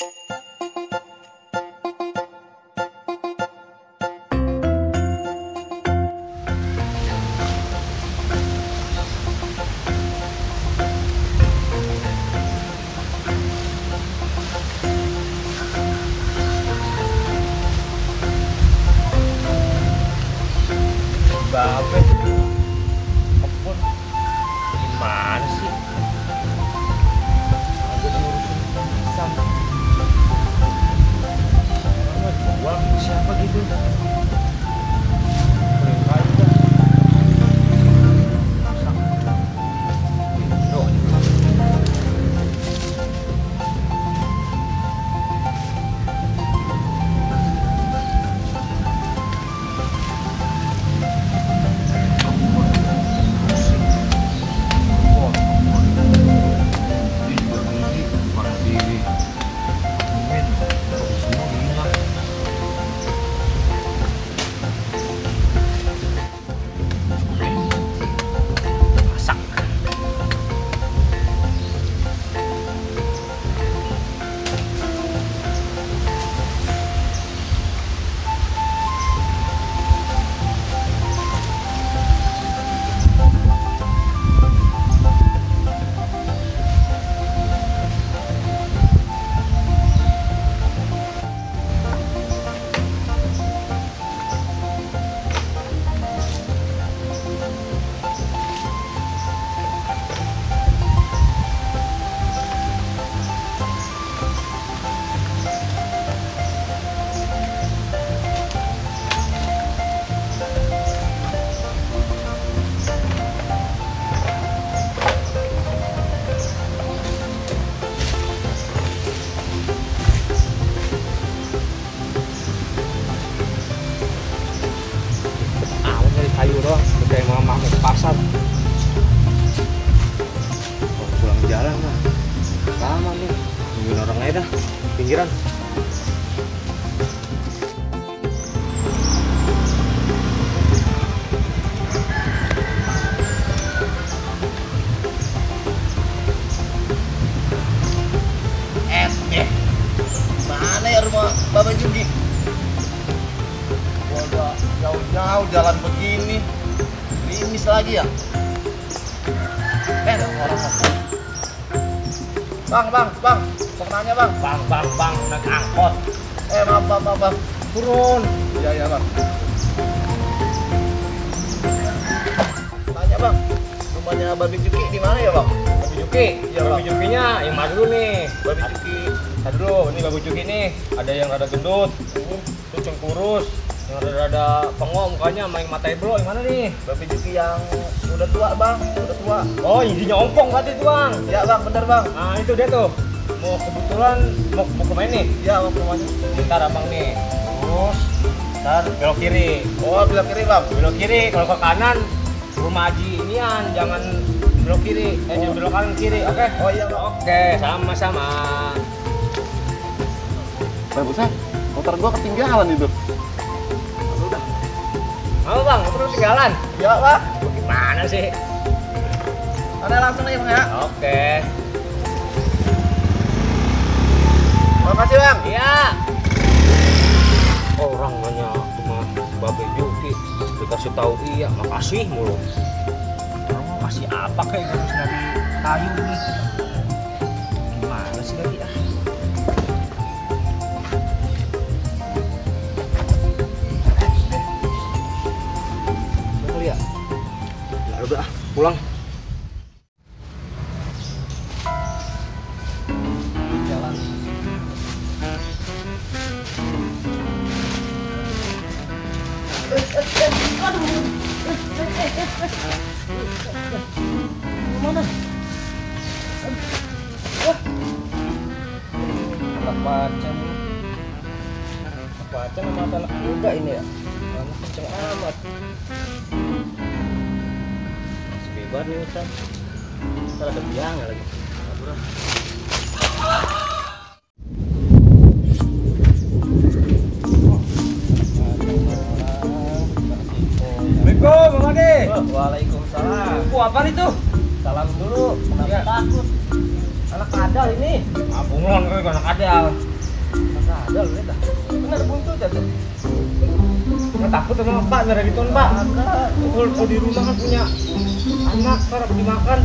Babe, kebun gimana sih? Ada diurusin pisang. Orang jual siapa gitu? Kering kali dah. Masak. Bro, kayu doang, udah mama mau ke pasar. Kalau pulang jalan lah, lama nih, nungguin orang aja dah, pinggiran. Mana ya rumah Bapak Jugi? Udah jauh-jauh jalan begini, limis lagi ya? Ada orang apa? Bang, kemana bang? Bang, naik angkot. Maaf, bang, turun. Iya bang. Tanya bang, rumahnya Babi Juki di mana ya bang? Babi Juki? Iya, Babi Bang. Jukinya yang mana dulu nih? Babi Juki. Tadi dulu, ini Babi Juki nih, ada yang rada gendut, terus yang kurus, yang rada pengok mukanya, main mata bro, yang mana nih? Babi Juki yang udah tua bang, udah tua. Oh, intinya ompong berarti itu bang. Ya bang, bener bang. Nah itu dia tuh, mau kebetulan mau ke main nih. Ya bang, rumahnya. Ntar abang nih, terus ntar belok kiri. Oh, belok kiri bang. Belok kiri, kalau ke kanan rumah Haji inian, jangan belok kiri, jangan belok kanan kiri, oke? Oh iya bang. Oke, sama-sama. Bagusan, motor gua ketinggalan itu. Udah. Mau bang, motor lu ketinggalan? Ya bang. Gimana sih? Ada langsung aja bang ya. Oke. Makasih bang. Iya. Orang nanya cuma Babe Juki, dikasih tahu iya, makasih mulu. Orang mau kasih apa kayak gue harus dari kayu nih? Gimana sih lagi ah? Betul ya? Ya udah, pulang. Jalan. Mana? Anak macan nih. Anak macan sama anak muda ini ya. Kamu kenceng amat. Sepi banget nih hutan. Ntar ada biangnya lagi. Kabur ah. Assalamualaikum, Bang Ade. Waalaikumsalam. Apa itu? Salam dulu. Kenapa Ya. takut? Anak kadal ini. Bunglon kan anak kadal. ada lu dah. Bener buntu dah tuh. Nggak takut sama Pak, nggak gitu Pak. Enggak. Kalau di rumah kan punya anak, harap dimakan.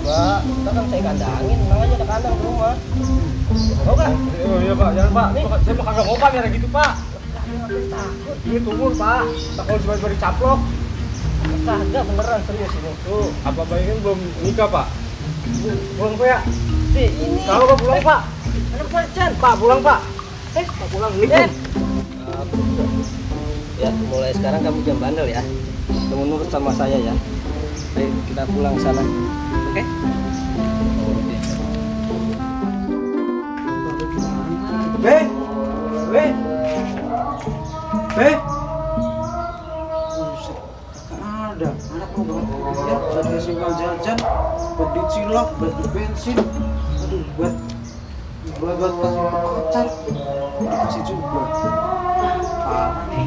Enggak, kita kan saya kandangin, tenang aja ada kandang di rumah. Mau kan? Oh iya Pak, jangan Pak. Saya mau kagak mau Pak, biar gitu Pak. Takut. Ini tumor Pak. Tak kalau cuma dicaplok. Kagak beneran serius ini tuh. Apa bayangin belum nikah Pak? Pulang Pak ya? Ini. Kalau Pak pulang Pak. Anak macan. Pak pulang Pak. Pak pulang ini. Ya, mulai sekarang kamu jangan bandel ya. Kamu nurut sama saya ya. Ayo kita pulang sana. Oke? Be. Be. Be. Buset, kagak ada. Anak lu banget. Ya, tadi simpel jajan, buat di cilok, buat di bensin. Aduh, buat kasih pacar. Dikasih juga. Parah nih.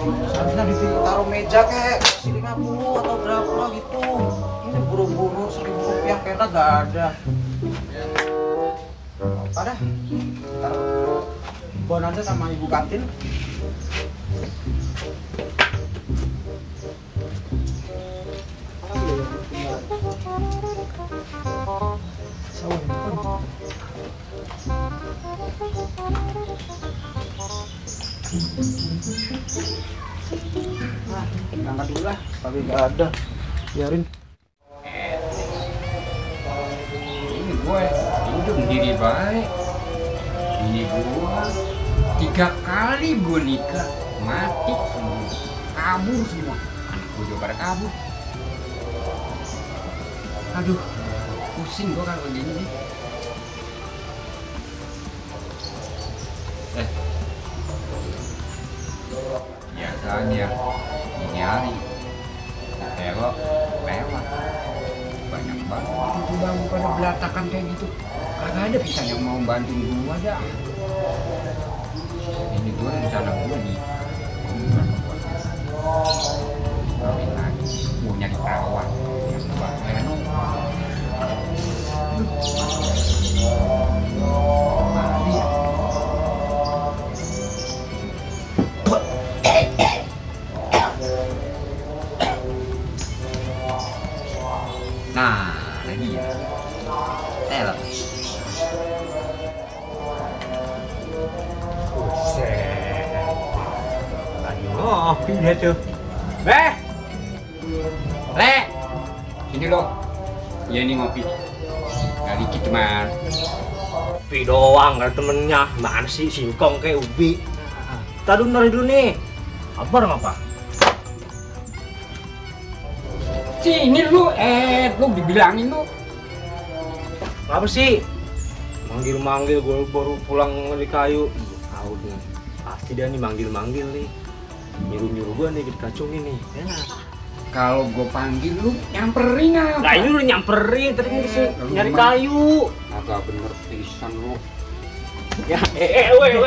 Seharusnya ditaruh meja kek, kasih 50 atau berapa gitu. Ini buru-buru 1.000 rupiah kena gak ada. Ada, taruh bonanza sama ibu kantin. Angkat dulu lah, tapi nggak ada. Biarin. Ini gue hidup diri baik. Ini gue 3 kali gue nikah mati semua, kabur semua. Anak gue juga pada kabur. Aduh, pusing gue kalau gini nih. Biasanya ini hari lewat banyak banget itu bang pada belatakan kayak gitu, kagak ada bisa yang mau bantuin gua dah. Ini gua rencana gua nih kawin lagi, mau nyari perawan yang Leno. Nah, lagi ya. Telok. Lagi ngopi dia tuh. Le, sini lo. Ya ini ngopi. Gak dikit teman. Kopi doang, ada temennya. Mana sih singkong kayak ubi. Tadi dulu nih. Apa? Sini lu, lu dibilangin lu. Apa sih? Manggil-manggil, gue baru pulang dari kayu. Tahu nih, pasti dia nih manggil-manggil nih. Nyuruh-nyuruh gue nih dikacungin nih. Kalau gue panggil lu nyamperin apa? Nah ini udah nyamperin, tadi kan sih nyari kayu. Agak bener pisan lu. Ya, weh.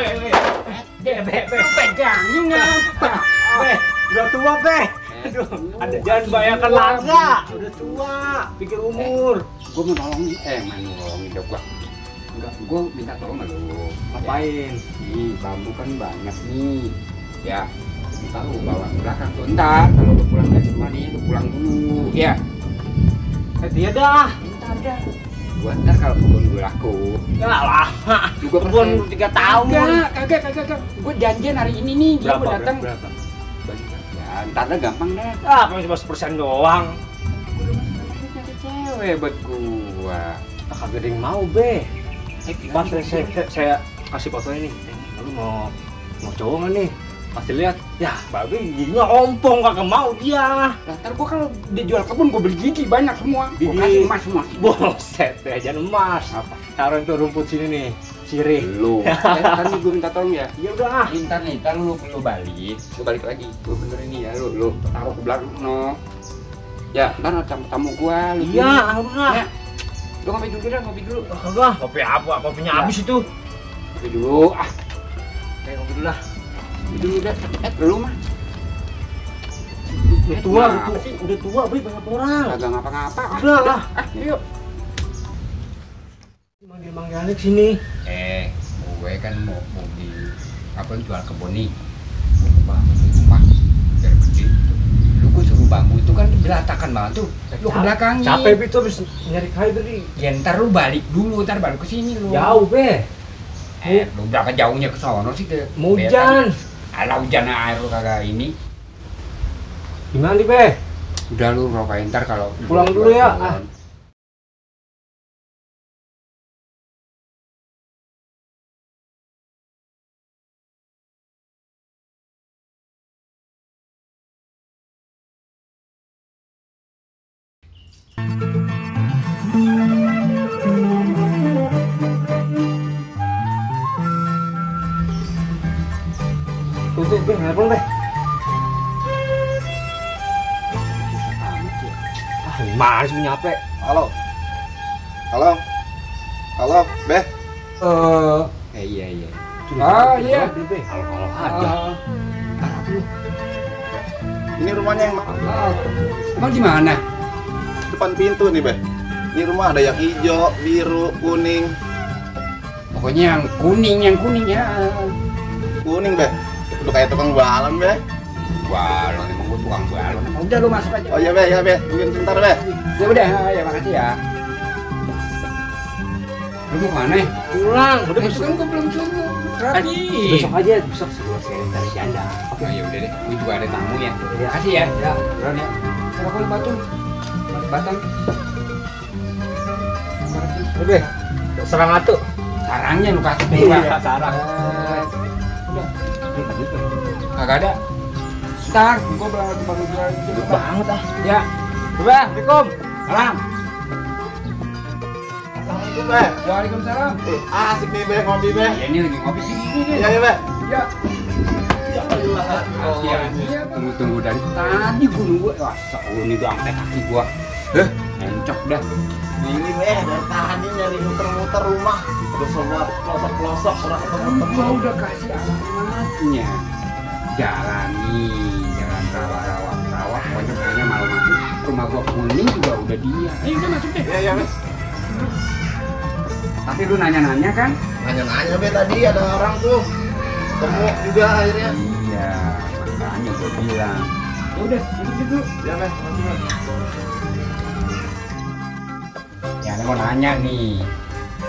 Lu pegangin apa? Udah tua, Aduh, jangan bayangkan laga. Udah tua, pikir umur. Gue mau nolongin, mana nolongin dong gua. Enggak, gue minta tolong sama lu. Ngapain? Nih, bambu kan banyak nih. Ya, minta lu bawa ke belakang tuh. Ntar, kalau lu pulang dari rumah nih, lu pulang dulu. Ya. Dia dah. Ntar dah. Gua ntar kalau kebun gue laku. Ya lah. Juga Kebun 3 tahun. Kagak. Gue janjian hari ini nih. Dia mau datang. Berapa? Ya, ntar dah gampang dah. Ah, kamu cuma 1% doang. Nyari cewek buat gua. Kagak ada yang mau, Be. Pas saya kasih fotonya nih. Lu mau cowok nggak nih? Pasti lihat. Ya, babe giginya ompong, kagak mau dia. Lah, ntar gua kalau dia jual kebun gua beli gigi banyak semua. Gua Gigi. kasih emas semua. Buset, jangan emas. Apa? Taruh tuh rumput sini nih. Sirih. Lu. Ntar nih gua minta tolong ya. Ya udah. Ntar lu balik lagi. Gua bener ini ya, lu taruh ke belakang no. Ya, ntar ada tamu gua. Lu Iya, udah. Ya. Lu ngopi dulu. Kagak, kopi apa? Kopinya habis itu. Ngopi dulu. Kayak kopi dulu lah. Ngopi dulu dah. Lu mah. Udah tua, Be, banyak orang. Kagak ngapa-ngapa. Udah lah. Yuk. Manggil-manggilnya ke sini. Gue kan mau di apa jual kebun nih. Mau bangun rumah biar gede. Lu gue suruh bambu itu kan belatakan banget tuh. Lu ke belakangnya. Capek itu habis nyari kayu tadi. Ya ntar lu balik dulu, ntar baru ke sini lu. Jauh, Be. Lu berapa jauhnya ke sono sih ke? Mau hujan. Alah hujan air lu kagak ini. Gimana nih, Be? Udah lu rokain ntar kalau Pulang dulu ya. Ah. Tutup, Be, nelpon, Be. Mana sih nyampe? Halo. Halo. Halo, Beh. Iya. Iya. Iya. Halo aja. Ini rumahnya yang Emang di mana? depan pintu nih, Beh. Ini rumah ada yang hijau, biru, kuning. Pokoknya yang kuning ya. Kuning, Beh. Udah kayak tukang balon, Beh. Balon, emang gue tukang balon. Udah lu masuk aja. Oh iya, Beh, ya, Beh. Tungguin sebentar, Beh. Ya udah, ya makasih ya. Lu mau kemana? Pulang, udah Itu besok. kan gue belum suruh. Rapi. Besok aja, besok sebelum saya cari janda. Oh ya udah deh, gue juga ada tamu ya. Makasih ya. Ya. Ron ya. Kalau batu, batang. Oke. Serang atuh. Sarangnya lu kasih gua. Iya, sarang. Udah. Kagak ada. Ntar, gua baru jual. Ribet banget ah. Ya. Coba, Assalamualaikum. Salam. Assalamualaikum, Beh. Waalaikumsalam. Asik nih, Beh, ngopi, Beh. Ya ini lagi ngopi sini nih. Iya, iya, Beh. Ya. Ya Allah. Iya, tunggu dari tadi gua nunggu. Wah, ini tuh angkat kaki gua. Encok dah. Ini, Beh, dari tadi nyari muter-muter rumah. Terus semua pelosok-pelosok, orang ketemu-temu. Gua udah kasih alamatnya. Jalan rawa-rawa, pokoknya malam masuk. Rumah gua kuning juga udah dia. Ayo udah masuk deh. Iya, iya, Beh. Tapi lu nanya-nanya kan? Nanya-nanya, Beh, tadi ada orang tuh. Ketemu juga akhirnya. Iya, makanya gua bilang. Ya udah, duduk dulu. Ya, Beh. Makasih, Beh. Ya, mau nanya nih.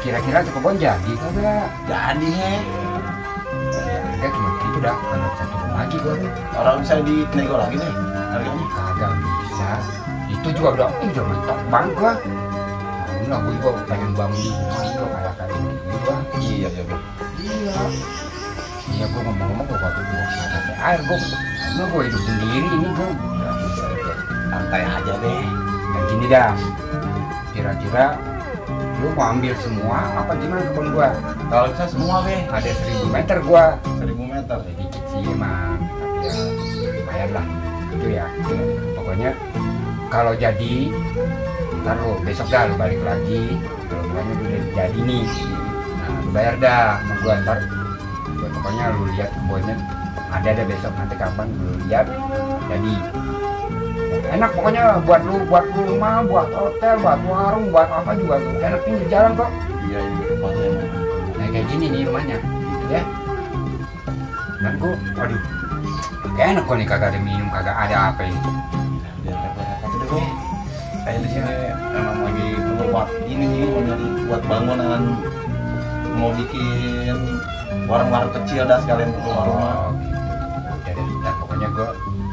Kira-kira kebun jadi kagak? Jadi, He. Ya, cuma gitu dah. Kalau bisa turun lagi gua nih. Orang bisa dinego lagi nih harganya. Kagak bisa. Itu juga udah mentok banget gua. Nah, gua juga pengen bangun di rumah gua kayak gini gua. Iya, iya, Beh. Iya. Iya, gua ngomong-ngomong gua waktu gua kasih air gua hidup sendiri ini gua. Santai aja, Beh. Dan gini dah. Kira-kira lu mau ambil semua apa gimana kebun gua? Kalau bisa semua, Beh. Ada 1000 meter gua. 1000 meter. Sedikit sih emang, tapi ya lumayan lah. Itu ya. Pokoknya kalau jadi ntar lu besok dah lu balik lagi. Kalau rumahnya udah jadi nih. Nah, lu bayar dah sama gua ntar. Pokoknya lu lihat kebunnya ada besok nanti kapan lu lihat jadi. Enak pokoknya buat lu rumah, buat hotel, buat warung, buat apa juga tuh. Enak pinggir jalan kok. Iya, iya. Rumahnya emang. Nah kayak gini nih rumahnya, ya. Dan gua, waduh, kayak enak kok nih kagak ada minum, kagak ada apa ini. Biar repot-repot deh, Beh. Saya di sini emang lagi perlu buat ini nih, jadi buat bangunan. Mau bikin warung-warung kecil dah sekalian rumah-rumah. Gitu. Jadi, dan pokoknya gua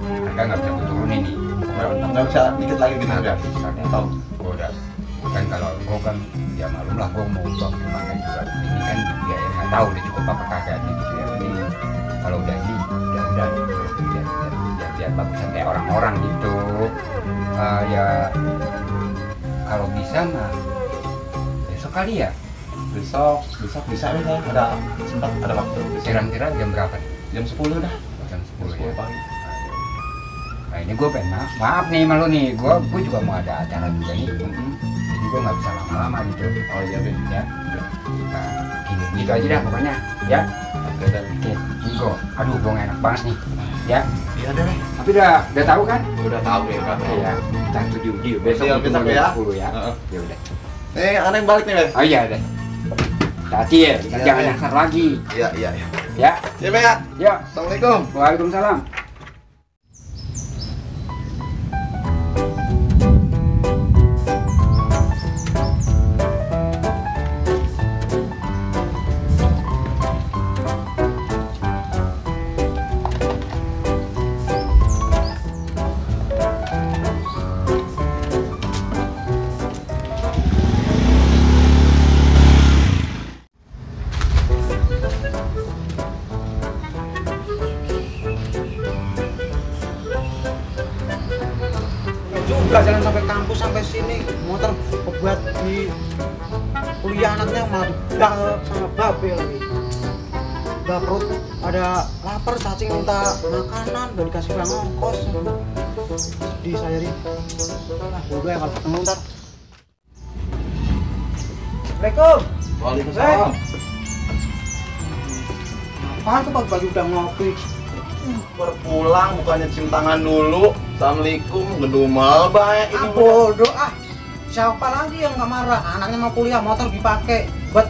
harga nggak bisa gua turunin nih. Nggak bisa dikit lagi gitu, Nggak Beh. bisa. Tahu. Gua udah, kan kalau gua kan ya malum lah gua mau buat rumahnya juga. Ini kan ya nggak tahu udah cukup apa kagak gitu ya. Ini kalau udah ini udah biar bagusan kayak orang-orang gitu. Ya kalau bisa mah besok kali ya. Besok bisa nih, saya ada sempat ada waktu. Kira-kira jam berapa nih? Jam 10 dah. Jam 10 ya. pagi. Nah ini gue pengen maaf nih malu nih, gue juga mau ada acara juga nih. Jadi gue nggak bisa lama-lama gitu. Oh iya, Beh. Ya. Nah, gini gitu aja dah pokoknya. Ya. Oke, Beh. Oke. Ini gue, aduh gue nggak enak banget nih. Ya. Iya deh. Tapi udah tahu kan? Udah tahu ya, Kak. Oke ya. Kita setuju deal besok Deal, ketemu besok jam ya. 10 ya. Heeh. Ya udah. Aneh balik nih, Beh. Oh iya deh. Hati ya, Iya, jangan iya. nyasar lagi. Iya, iya, iya. Ya, Ya, Bang ya. ya. Assalamualaikum. Waalaikumsalam. Juga jalan sampai kampus sampai sini motor buat di kuliah anaknya malah dibedak sama babe lagi. Udah perut ada lapar cacing minta makanan dan dikasih uang ongkos. Sedih saya nih. Nah, gue kalau ketemu ntar. Assalamualaikum. Waalaikumsalam. Apaan tuh pagi-pagi udah ngopi? Baru pulang bukannya cium tangan dulu. Assalamualaikum, ngedumel baik ini. Bodoh ah. Siapa lagi yang nggak marah? Anaknya mau kuliah, motor dipakai buat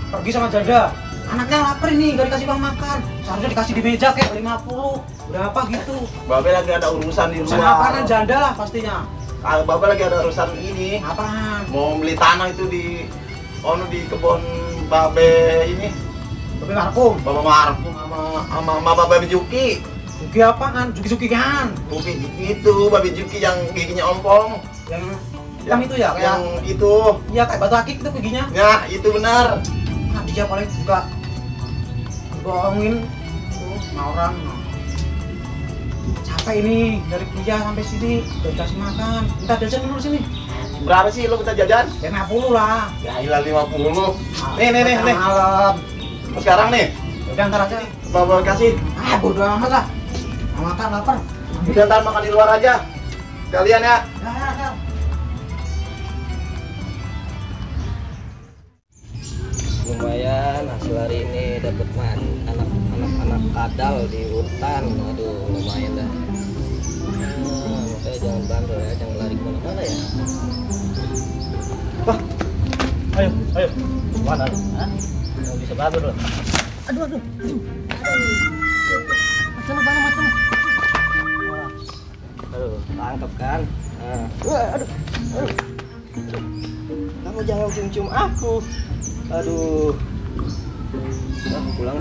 pergi sama janda. Anaknya lapar ini, nggak dikasih uang makan. Seharusnya dikasih di meja kayak 50. Berapa gitu? Babe lagi ada urusan di Urusan luar. apaan janda lah pastinya. Babe lagi ada urusan ini. Apaan? Mau beli tanah itu di kebun Babe ini. Babe Markum. Bapak Markum sama Babe Juki. Juki apaan? Juki-juki kan? Juki itu Babe Juki yang giginya ompong. Yang hitam itu ya? Kayak, Yang itu. iya kayak batu akik itu giginya. Ya, itu benar. Nah, dia paling suka bohongin tuh sama orang. Capek ini dari kuliah sampai sini, udah dikasih makan. Minta jajan dulu sini. Berapa sih lo minta jajan? Ya 50 lah. Ya ilah 50. Nih. Malam. Sekarang nih, Udah ntar aja. Bapak kasih. Ah, bodo amat lah. Mau makan lapar. Udah ntar makan di luar aja. Kalian ya. Ya. Lumayan hasil hari ini dapat anak-anak kadal di hutan. Aduh, lumayan dah. Makanya jangan bandel ya, jangan lari kemana-mana ya. Ayo. Mana? Hah? Nggak bisa bantu loh. Aduh. Macam. Aduh, tangkap kan? Nah. Aduh. Kamu jangan cium-cium aku. Aduh. Udah pulang.